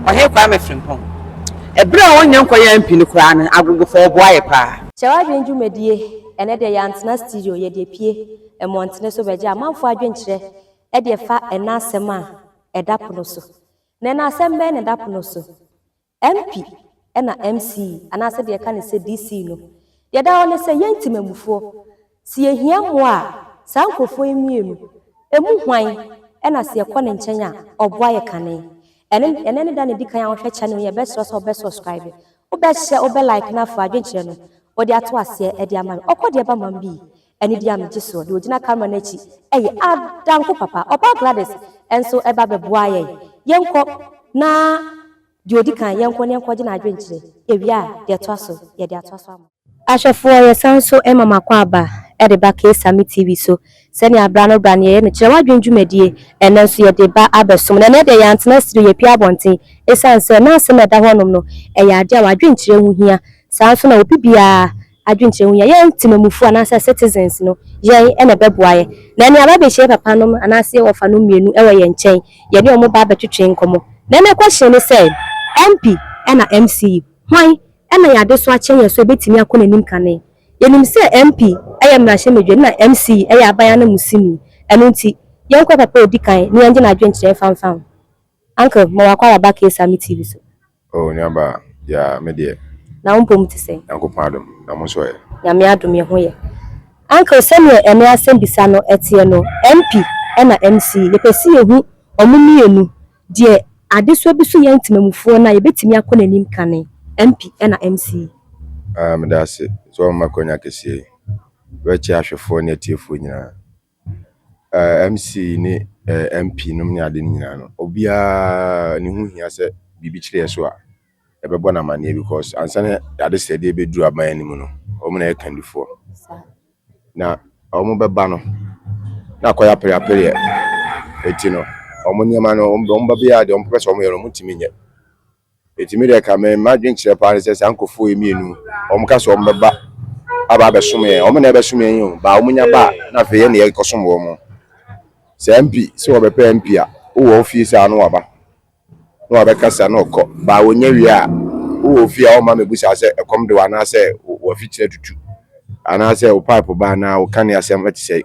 Ɔhene Kwame Frimpong, ɛberɛ a ɔnyɛ nkɔyɛ MP no koraa no, Agogofoɔ ɔboa yɛ paa. Kyerɛ W'adwene dwumadie, ɛnɛ deɛ yɛantena studio, yɛde apue mmɔntene so bɛgye amanfoɔ adwenkyerɛ de ɛfa ɛna asɛm a ɛda pono so. Na ɛna asɛm bɛn na ɛda pono so? MP ɛna MC anaasɛ deɛ ɛka ne sɛ DC no. Deɛ ɛda hɔ ne sɛ yɛn temamufoɔ, sɛ yɛhia mmoa a, saa nkurɔfoɔ yi mmienu, ɛmu hwan ɛna sɛ yɛkɔ ne nkyɛn a, ɔboa yɛ kane? Ɛne ɛnɛ ne da na ɛdi kan a wohwɛ channel yi, yɛbɛsrɛ sɛ wobɛ subscribe, wobɛhyɛ, wobɛ like na afɔ adwenkyerɛ no wɔde ato aseɛ ɛde ama me. Ɔkɔ deɛ ba mam bi ɛne di a megye soɔ deɛ ogyina camera no akyi ɛyɛ Adanko Papa. Ɔbaa Gladys ɛnso ɛba bɛboa yɛn. Yɛnkɔ na deɛ odi kan, yɛnkɔ ne yɛnkɔ gye n'adwenkyerɛ. Ewia a, deɛ ɛtoa so yɛde atoa so ama ahwɛfoɔ. Yɛsan so ɛma mako aba ɛde ba Kesami TV so sɛnea abra no bra no yɛyɛ no Kyerɛ W'adwene dwumadie. Ɛnɛ nso yɛde ba abɛsom na ɛnɛ deɛ yɛantena studio, yɛpie abɔnten ɛsiane sɛ n'asɛm a ɛda hɔnom no ɛyɛ adeɛ a w'adwenkyerɛ ho hia. Saa nso na obi biara adwenkyerɛ ho hia. Yɛn temamufoɔ anaasɛ citizens no, yɛn ɛna ɛbɛboa yɛ na ɛne aba bɛhyia papa nom anaasɛ wɔfa no mmienu ɛwɔ yɛn nkyɛn, yɛne ɔmo ba abɛtwetwe nkɔmmɔ. Na ɛnɛ question ne sɛ MP ɛna MC, hwan ɛna yɛade so akyɛn yɛ so ebɛtumi akɔ n'anim kane? Yɛnim sɛ MP ɛyɛ mmarahyɛmedwa na MC ɛyɛ aban ananmusini. Ɛno nti yɛnkɔ papa a odi kan na yɛngye n'adwenkyerɛ famfam. Uncle, ma wakɔ araba Kesami TV so. Oh, nuaba, ya me deɛ. Na wo mpom te sɛn? Nyankopɔn adom, na mo nso ɛ? Nyame adom, yɛ ho yɛ. Uncle, sɛneɛ ɛne asɛm bisa no ɛteɛ no, MP ɛna MC, yɛpɛ sɛ yɛhu ɔmo mmienu deɛ adesoa bi so yɛn ntemamufoɔ no a yɛbɛtumi akɔ n'anim kane, MP ɛna MC. Ah, meda ase sɛ ɔma kwanya kɛseɛ yi. Bɛkyɛ ahwɛfoɔ ne atiefoɔ nyinaa. MC ne MP nom ne ade no nyinaa no, obiara ne ho hia sɛ biribi kyerɛ yɛ so a, yɛbɛbɔ no amanneɛ because ansa na ade sɛdeɛ bɛduru aban anim no, wɔn na yɛ kandifoɔ. Na wɔn bɛba no, na akɔyɛ apereapereɛ. Eti no, wɔn nneɛma no, wɔn ba biara deɛ wɔn pɛ sɛ wɔn yɛ no, wɔn ntumi nyɛ. Eti mi deɛ ka me m'adwenkyerɛ paa ne sɛ saa nkurɔfoɔ yi mmienu, wɔn ka sɛ wɔn bɛba aba abɛsom yɛn, wɔn na ɛbɛsom yɛn yi o, ba wɔn nya ba a, na afei yɛn na yɛkɔsom wɔn. Sɛ MP sɛ wɔbɛpɛ MP a, wowɔ ofie saa no waba na wabɛkasa na ɔkɔ. Ba wɔnya wie a, wowɔ ofie a ɔma mɛbusa sɛ ɛkɔm de wo anaasɛ wafikyerɛ tutu anaasɛ wo pipe ba anaa wo kane asɛm ɛte sɛ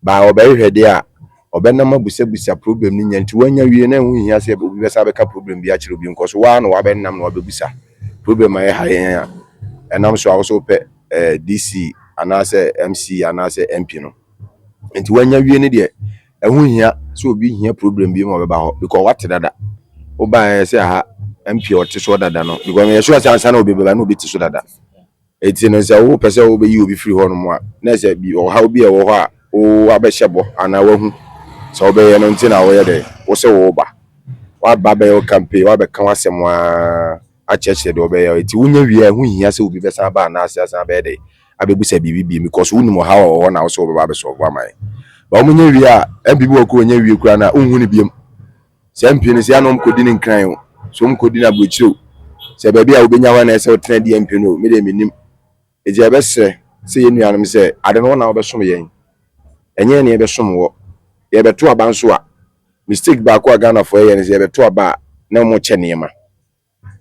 ba ɔbɛhwehwɛ deɛ a ɔbɛnam abusabusa problem no nya. Nti wanya wie na ɛho hia sɛ obi bɛsa bɛka problem bi akyerɛ obi nkɔ so waa na wabɛnam na wabɛbusa problem a ɛha yɛn a ɛnam so a wo sɛ wopɛ DC anaasɛ MC anaasɛ MP no. Nti wanya wie no deɛ, ɛho hia sɛ obi hia problem bi ma ɔbɛba hɔ because wate dada. Wobaeɛ sɛ aha MP a ɔte soɔ dada no, because yɛ sure sɛ ansa na obi bɛba na obi te so dada. Eti no, sɛ wopɛ sɛ wobɛyi obi firi hɔ nom a, na sɛ bi ɔhaw bi a ɛwɔ hɔ a wo abɛhyɛ bɔ anaa wahu sɛ wobɛyɛ no nti na woyɛ dɛ wo sɛ woba waba bɛyɛ wo campaign, wabɛka w'asɛm a akyerɛkyerɛ deɛ wɔbɛyɛ. Eti wonya wie a, ɛho hia sɛ obi bɛsan ba anaasɛ asan bɛyɛ dɛ abɛbusa biribi bi because wonim ɔhaw a ɛwɔ hɔ na wo sɛ wobɛba abɛsɔlve ama yɛn. Ba wɔn nya wie a, MP bi wɔ koro ɔnya wie koraa na wonhu ne biam. Sɛ MP no sɛ anam kɔdi ne Nkran o, sɛ wɔn kɔdi no aburokyire o, sɛ baabi a wobɛnya hɔ na ɛsɛ wotena di MP no o, me deɛ menim. Eti yɛbɛsrɛ sɛ yɛn nuanom sɛ ade no wɔn na wɔbɛsom yɛn, ɛnyɛ yɛn na yɛbɛsom wɔ. Yɛbɛto aba nso a, mistake baako a Ghanafoɔ yɛ ne sɛ yɛbɛto aba a na wɔn kyɛ nneɛma.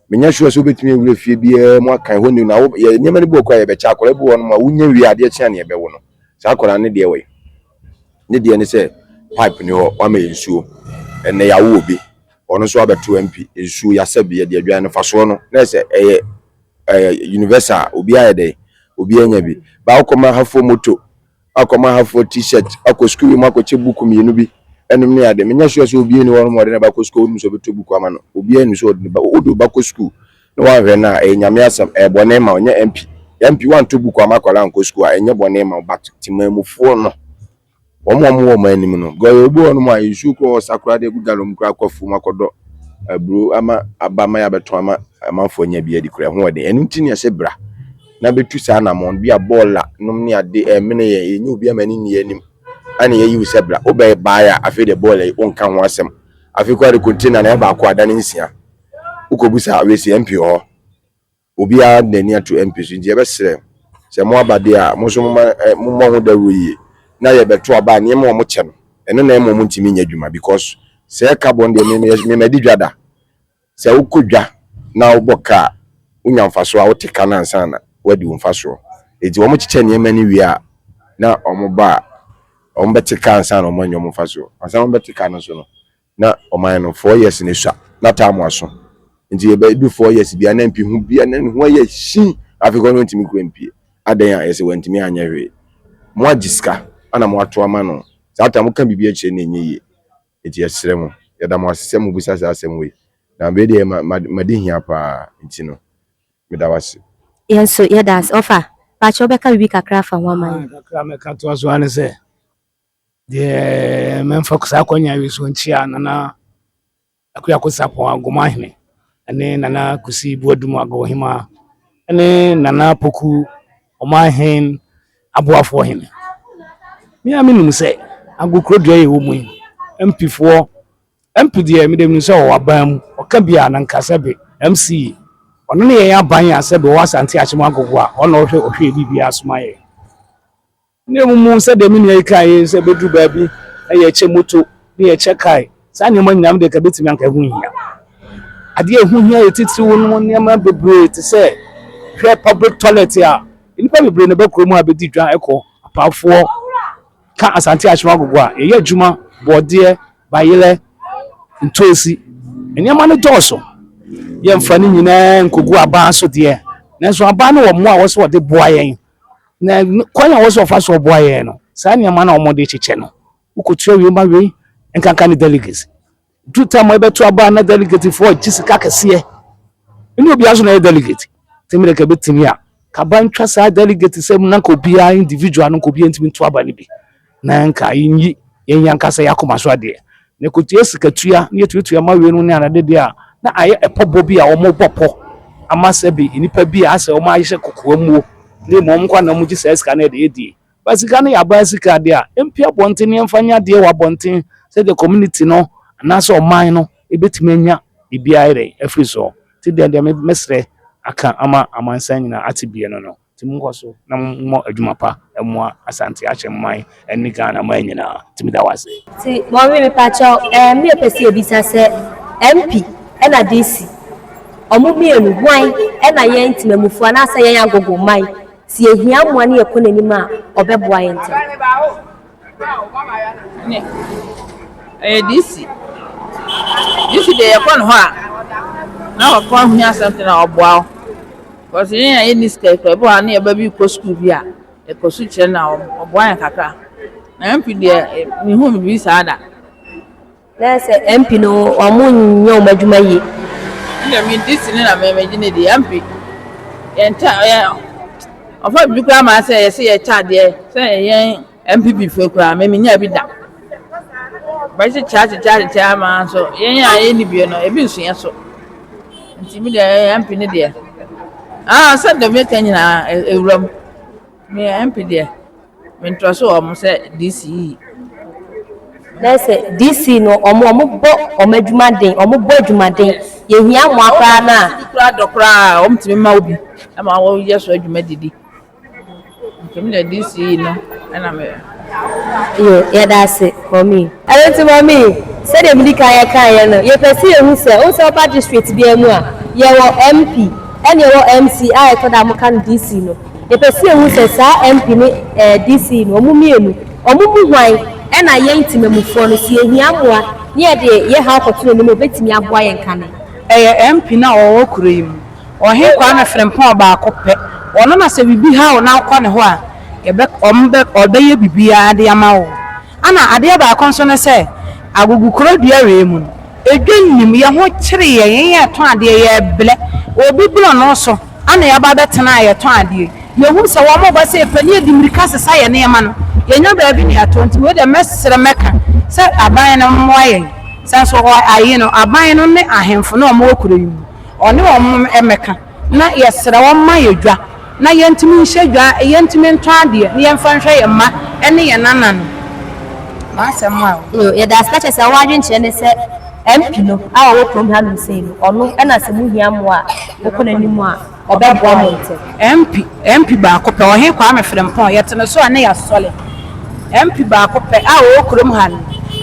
Menya sure sɛ wobɛtumi awura fie biara mu akan hɔ ni na wo yɛ nneɛma no bi wɔ kɔ a yɛbɛkyɛ akwadaa bi wɔ hɔnom a wonya wie adeɛ kyea ne yɛbɛwo no. Saa akwadaa no deɛ wɔ yi ne deɛ ne sɛ pipe ni hɔ, wama yɛ nsuo. Ɛnɛ yɛawo obi, ɔno nso abɛto MP nsuo yɛasɛ bi yɛde adwan no fasoɔ no na ɛsɛ ɛyɛ universal, obiara yɛ dɛ obiara nya bi. Ba wokɔma hafoɔ moto, akɔma hafoɔ T-shirt, akɔ sukuu mu akɔkyɛ buku mmienu bi ɛnom ne ade. Menya sure sɛ obiara ni hɔ nom ɔde ne ba kɔ sukuu onim sɛ ɔbɛtɔ buku ama no. Obiara ni sɛ ɔde ne ba, wode ba kɔ sukuu na wahwɛ no a, ɛyɛ Nyame asɛm, ɛyɛ bɔne ma ɔnyɛ MP. MP wantɔ buku ama akwadaa nkɔ sukuu a, ɛnyɛ bɔne ma wo, but temamufoɔ no, wɔn a wɔwɔ wɔn anim no, because obi wɔ hɔnom a nsuo kura ɔsa koraa de agu gallon mu koraa akɔ afuom akɔdɔ aburo ama aba ama yɛabɛtɔn ama amanfoɔ anya bi adi koraa, ɛho ɔden. Ɛno nti ne ɛsɛ bra na bɛtu saa anammɔn bi a bɔɔla nom ne ade ɛmene yɛn, yɛnyɛ obi ama ne nni anim ana yɛyi wo sɛ bra wobɛyɛ baeɛ a, afei deɛ bɔɔla yi wonka ho asɛm. Afei koraa de container na ɛyɛ baako adane nsia. Wokɔbu saa wei MP wɔ hɔ, obiara de n'ani ato MP so. Nti yɛbɛsrɛ sɛ mo aba deɛ a, mo nso moma mommɔ ho dawuro yie na yɛbɛto aba a, nneɛma a wɔkyɛ no ɛno na ɛma ɔmo ntumi nyɛ adwuma because sɛ ɛka bɔn deɛ, me madi dwa da. Sɛ wokɔ dwa na wobɔ ka a, wonya mfasoɔ a, wote ka no ansa na woadi wo mfasoɔ. Enti wɔkyekyɛ nneɛma no wie a, na wɔba a, wɔbɛte ka ansa na wɔanya wɔn mfasoɔ. Ansa na wɔbɛte ka no nso no, na ɔman no 4 years no sua na time aso. Nti yɛbɛdu 4 years bia na MP ho bia na ne ho ayɛ hyi. Afei kɔ no ntumi kura mpie. Adɛn a yɛsɛ wantumi anyɛ hwee. Mo agye sika ana mo ato ama no. Saa time moka biribi akyerɛ no ɛnyɛ yie. Nti yɛsrɛ mo, yɛda mo ase sɛ mobisa saa asɛm wei. Na wei deɛ ma made hia paa nti no, meda wo ase. Yɛn nso yɛda ase. Ɔfa, paakyɛ wobɛka biribi kakra afa ho ama yɛn? Kakra mɛka toa so ane sɛ deɛ mɛmfa saa akɔnya yi so nkyia Nana Akuako Sapɔn Agomahene ne Nana Kusi Buadum Agohema ne Nana Poku Ɔmanhen Aboafoɔ hene. Me a menim sɛ agokurodua yɛ wɔ mu yi, MPfoɔ, MP deɛ mede menim sɛ ɔwɔ aban mu, ɔka bi a na nka sɛbe MC ɔno ne yɛn aban a sɛbe ɔwɔ Asante Akyem Agogo a ɔna ɔhwɛ biribiara so ma yɛn. Ne mu mu sɛdeɛ me nua yi kaa yi sɛ bɛduru baabi na yɛkyɛ moto ne yɛkyɛ kae, saa nneɛma nyinaa deɛ ka bɛtumi anka ɛho hia. Adeɛ a ɛho hia yɛ titiriw no, nneɛma bebree te sɛ hwɛ public toilet a nnipa bebree na ɛbɛ kurom a bɛdi dwa ɛkɔ apaafoɔ ka Asante Akyem Agogo a yɛyɛ adwuma, bɔɔdeɛ, bayerɛ, ntoosi, nneɛma no dɔɔso. Yɛmfa no nyinaa nkogu aban so deɛ, nanso aban no wɔ mmoa a wɔsɛ wɔde boa yɛn, na kwan a wɔsɛ wɔfa so ɔboa yɛn no, saa nneɛma no a wɔde kyekyɛ no, wokɔtua wie ma wei nkanka ne delegates du tam a ɛbɛto aba na delegate foɔ gye sika kɛseɛ ɛne obiara so na ɛyɛ delegate. Nti mmerɛ ka bɛtumi a kaba ntwa saa delegate sɛ mu na nka obiara individual no, nka obiara ntumi nto aba no bi na nka yɛnyi yɛn ankasa yɛ akoma so adeɛ na kotua sikatua na yɛtuatua ma wie no ne anade deɛ a na ayɛ ɛpɔbɔ bi a wɔn bɔ pɔ ama sɛ bi nnipa bi a asɛ wɔn ahyehyɛ kokoa muo ne mmom wɔn kɔ na wɔn gye saa sika no yɛde yɛdie ba. Sika no yɛ aban sika adeɛ a mpi abɔnten ne yɛmfa nyɛ adeɛ wɔ abɔnten sɛdeɛ community no anaasɛ ɔman no ebɛtumi anya biribiara yɛ afiri soɔ. Nti deɛ mɛsrɛ aka ama amansan nyinaa ate bie no, nti monkɔ so na mommɔ adwuma pa mmoa Asante Akyem man ne Ghana man nyinaa. Nti meda wo ase. Nti mɔwe mepakyɛw, mi yɛpɛ sɛ yɛbisa sɛ MP ɛna DC, ɔmo mmienu, hwan ɛna yɛn temamufoɔ anaasɛ yɛn Agogo man si yɛhia mmoa ne yɛkɔ n'anim a ɔbɛboa yɛn ntɛm? Ne ɛyɛ DC. DC deɛ, yɛkɔ ne hɔ a na wɔkɔ ahia asɛm na ɔboa wo kɔsi yɛn a yɛnni sika kura ebi wɔ ha ne yɛba bi kɔ sukuu bi a yɛkɔ so kyerɛ na ɔboa yɛn kakra. Na MP deɛ, mehu bibi saa da. Na sɛ MP no, ɔmo nyɛ ɔmo adwuma yie? Ɛnna mi DC ne na mɛmɛ gye ne deɛ. MP yɛn ta yɛn ɔfa bibi koraa maa sɛ yɛsɛ yɛkyɛ adeɛ sɛ yɛn NPP foɔ koraa mɛmi nya bi da. Bɛkyekyɛ akyekyɛ akyekyɛ ama nso yɛn a yɛnni bie no ebi nso yɛ so. Nti mi deɛ, MP ne deɛ, aa sɛ deɛ meka nyinaa ewura mu. Mi MP deɛ, mentrɔ so wɔn sɛ DC yi. Na sɛ DC no, ɔmo bɔ ɔmo adwuma den, ɔmo bɔ adwuma den, yɛhia mmoa koraa no a. Bi koraa dɔ koraa, wɔn tumi ma wo bi ama wɔyɛ so adwuma didi. Nti mi deɛ, DC yi no ɛna mi. Yo, yɛda ase, mɔmi. Ɛno nti mɔmi, sɛdeɛ medi kan yɛka yɛ no, yɛpɛ sɛ yɛhu sɛ wo sɛ woba district biara mu a, yɛwɔ MP ɛne yɛwɔ MC a ɛtɔ da moka no DC no. Yɛpɛ sɛ yɛhu sɛ saa MP ne DC no, ɔmo mmienu, ɔmo mu hwan ɛna yɛn temamufoɔ no sɛ yɛhia mmoa ne yɛde yɛ haw kɔto n'anim a, obɛtumi aboa yɛn kane? Ɛyɛ MP no a ɔwɔ kuro yi mu, Ɔhen Kwame Frimpong baako pɛ. Ɔno na sɛ biribi ha wo na wokɔ ne hɔ a, yɛbɛ ɔmo bɛ ɔbɛyɛ biribiara de ama wo. Ana adeɛ baako nso ne sɛ Agogo kuro dua wei mu no, edwa nnim, yɛn ho kyere yɛn, yɛn yɛ tɔn adeɛ, yɛbrɛ obi borɔno so ana yɛaba abɛtena a yɛtɔn adeɛ. Yɛhu sɛ wɔn ba sɛ yɛpɛ ne yɛdi mmirika sesa yɛn nneɛma no, yɛnya baabi ne yɛatɔ. Nti wei deɛ, mɛsrɛ mɛka sɛ aban no mmoa yɛn. Sɛ nso ayi no, aban no ne ahemfo na wɔn wɔ kuro yi mu, ɔne wɔn mmɛka na yɛsrɛ wɔn ma yɛ dwa na yɛntumi nhyɛ dwa, yɛntumi ntɔn adeɛ na yɛmfa nhwɛ yɛn mma ne yɛn nananom. M'asɛm a. Yo, yɛda ase. Na kyerɛ sɛ wɔadwenkyerɛ ne sɛ MP no a ɔwɔ kurom hanom sei no, ɔno ɛna sɛ muhia mmoa a, wokɔ n'anim a, ɔbɛboa mo ntɛm? MP baako pɛ, Ɔhen Kwame Frimpong, yɛte no so a ne yɛasɔle. MP baako pɛ a ɔwɔ kurom ha no,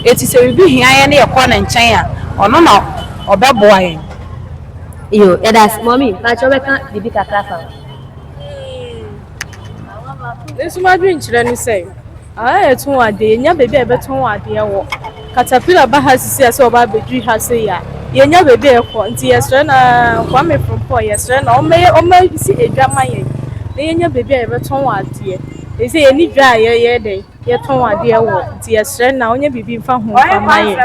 eti sɛ biribi hia yɛn ne yɛkɔ ne nkyɛn a, ɔno na ɔbɛboa yɛn. Yo, yɛda ase. Mɔmi, mpakyɛ wobɛka biribi kakra fa ho? Me nso m'adwenkyerɛ ne sɛ, aha a yɛtɔn adeɛ, yɛnnya baabi a yɛbɛtɔn adeɛ wɔ. Katapila ba ha sisi a sɛ ɔba abɛduru ha sei a, yɛnnya baabi a yɛkɔ. Nti yɛsrɛ no ara, Kwame Frimpong, yɛsrɛ no ɔmmɛyɛ ɔmmɛsi edwa ma yɛn na yɛnya baabi a yɛbɛtɔn adeɛ. Seesei yɛnni dwa a yɛyɛ dɛn, yɛtɔn adeɛ wɔ. Nti yɛsrɛ no a ɔnyɛ biribi mfa ho mfa mma yɛn.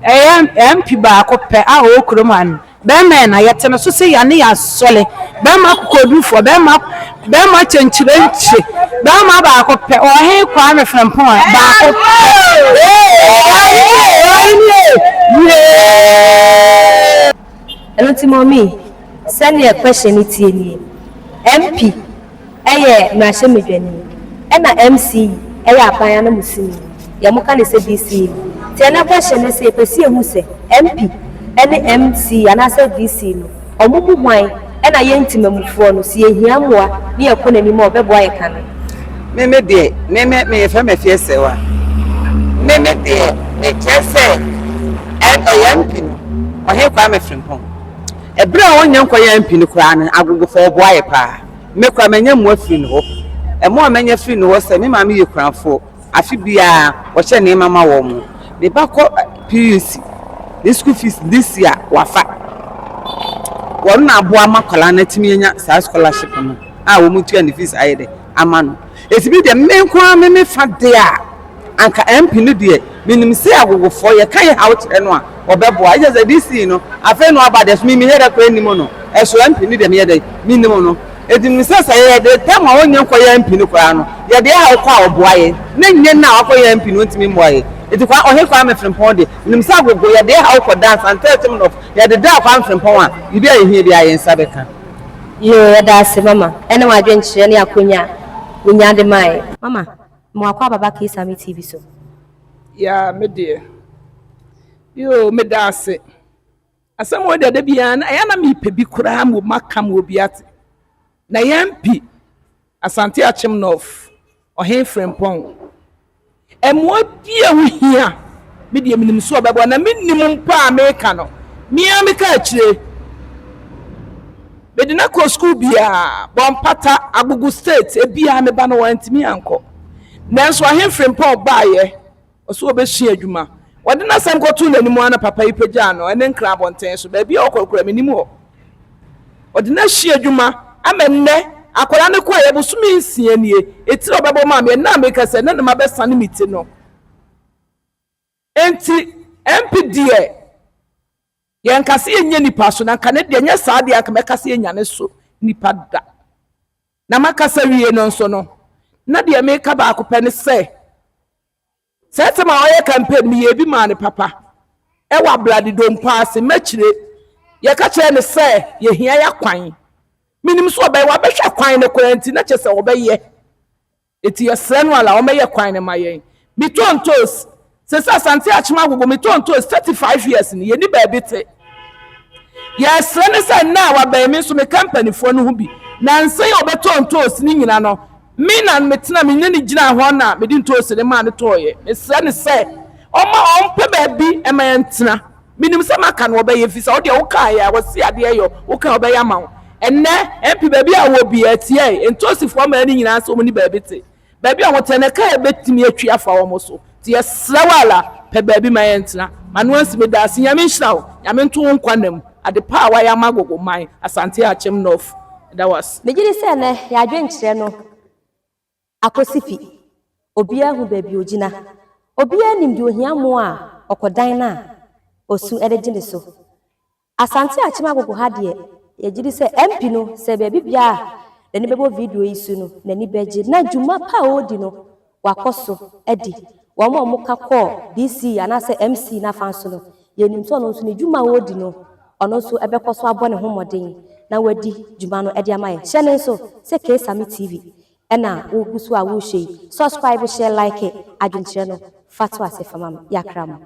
Ɛyɛ MP baako pɛ a ɔwɔ kurom ha no. Bɛrima yɛ na yɛte no so sɛ yɛne yɛ asɔle. Bɛrima akokoɔdurufoɔ, bɛrima bɛrima kyenkyerenkye, bɛrima baako pɛ, Ɔhene Kwame Frimpong baako pɛ. Ɔhene yee! Ɛno nti mummy, sɛdeɛ question no tie nie, MP yɛ mmarahyɛmedwani ɛna MC yɛ aban ananmusini, deɛ moka no sɛ DCE no. Nti ɛnɛ question ne sɛ yɛpɛ sɛ yɛhu sɛ MP ne MC anaasɛ DC no wɔn mu hwan na yɛn ntimamufoɔ no sɛ yɛhia mmoa ne yɛkɔ n'anim a ɔbɛboa yɛ kane. Me me deɛ me me me yɛfrɛ me Afiasewa me me deɛ me kyerɛ sɛ ɛyɛ MP no Ɔhene Kwame Frimpong ɛberɛ a ɔnyɛ nkɔyɛ MP no koraa no Agogofo ɔboa yɛ paa. Me koraa manya mmoa firi ne hɔ. Mmoa a manya firi ne hɔ sɛ me maame yɛ kunafoɔ, afe biara ɔhyɛ nneɛma ma wɔn. Me ba kɔ PUC, ne school fees this year wafa. Wɔn na aboa ma akwadaa no atumi anya saa scholarship no a wɔtua ne fees ayɛ dɛ ama no. Eti bi deɛ me nko ara me me fa deɛ a Anka MP no deɛ menim sɛ agogofoɔ yɛka yɛ haw kyerɛ no a ɔbɛboa ɛkyɛ sɛ DC no afei na waba deɛ so me meyɛ dɛ koraa nnim no ɛso MP no deɛ meyɛ dɛ menim no ɛti menim sɛ sɛ yɛyɛ de tam a ɔnyɛ nkɔyɛ MP no koraa no yɛde haw kɔ a ɔboa yɛ na nyɛ no a wakɔyɛ MP no ɔntumi mmoa yɛ ɛti kwa ɔhe Kwame Frimpong deɛ menim sɛ agogo yɛde haw kɔ da Asante Akyem North yɛde da Kwame Frimpong a biribi a yɛhia biara yɛn nsa bɛka. Yoo yɛda ase mama ɛne w'adwenkyerɛ ne akonya a wonya de mae. Mama, Ma wakɔ aba ba Kingsami TV so. Yaa me deɛ. Yoo meda ase. Asɛm wɔ deɛ da biara na ɛyɛ na mepɛ bi koraa ma maka ma obi ate. Na yɛn pi Asante Akyem North Ɔhen Frimpong. Mmoa bi a ɛho hia me deɛ menim so ɔbɛboa na menim mpo a meka no me ara meka akyire. Mede no akɔ sukuu biara, Bɔmpata, Agogo State, ebiara me ba no wantumi ankɔ. Nanso Ahen Frimpong baeɛ, ɔsɛ ɔbɛsua adwuma. Wɔde n'asɛm kɔtoo n'anim ara na papa yi pagyaa no ne Nkran abɔnten so, baabi a ɔkɔ koraa mennim hɔ. Ɔde no asua adwuma ama nnɛ akwadaa no kɔeɛ bosome nsia nie, etiri a ɔbɛbɔ maa me, ɛnnɛ a meka sɛ ɛnnɛ na mabɛsane me ti no. Enti MP deɛ Yɛnka sɛ yɛnyɛ nipa so, na nka ne deɛ nyɛ saa deɛ anka mɛka sɛ yɛnya ne so nipa da. Na makasa wie no nso no, na deɛ meka baako pɛ ne sɛ, sɛ ɛsɛm a ɔyɛ campaign meyɛ bi maa ne papa ɛwɔ ablade dompo ase mɛkyire yɛka kyerɛ ne sɛ yɛhia yɛ kwan menim so ɔbɛyɛ wabɛhwɛ kwan no koraa nti na kyerɛ sɛ ɔbɛyɛ. Eti yɛsrɛ no ala ɔmɛyɛ kwan no ma yɛn. Me tɔ ntoos sese Asante Akyem Agogo me tɔ ntoos 35 years ni yɛni baabi te. Yɛsrɛ no sɛ nnɛ a wabɛn me nso meka mpanifoɔ no ho bi. Nansa yi a ɔbɛtɔ ntoos no nyina no me na metena me ne no gyinaa hɔ na mede ntoos no maa no tɔɔyɛ. Mesrɛ no sɛ ɔma ɔmpɛ baabi ma yɛntena. Menim sɛ maka no ɔbɛyɛ efisɛ wo deɛ wokaeɛ a wɔse adeɛ yɔ woka a ɔbɛyɛ ama wo. Ɛnnɛ MP baabi a wɔ biara tiae Ntosifoɔ mmaa no nyinaa sɛ wɔn ni baabi te. Baabi a wɔte no kaa bɛtumi atwi afa wɔn so. Nti yɛsrɛ wo ala pɛ baabi ma yɛntena. M'ano ansi medaase Nyame nhyira wo Nyame nto wo nkwa nna mu ade pa a wayɛ ama Agogo man Asante Akyem North meda wo ase. Megye di sɛ ɛnnɛ yɛn adwenkyerɛ no Akosi pi. Obiara hu baabi ogyina. Obiara nim deɛ ohia mmoa a ɔkɔdan no a osu de gye ne so. Asante Akyem Agogo ha deɛ yɛgye di sɛ MP no sɛ baabi biara a n'ani bɛbɔ video yi so no n'ani bɛgye na dwuma pa a ɔredi no wakɔ so adi. Wɔn a wɔka kɔɔ DC anaasɛ MC no afa nso no yɛnim sɛ ɔno nso ne dwuma a ɔredi no ɔno nso bɛkɔ so abɔ ne ho mmɔden na wadi dwuma no de ama yɛn. Hyɛ no nso sɛ Ksami TV Ɛna wo gu so a wo rehwɛ yi subscribe share like adwenkyerɛ no fa to ase fa ma me yakra mo.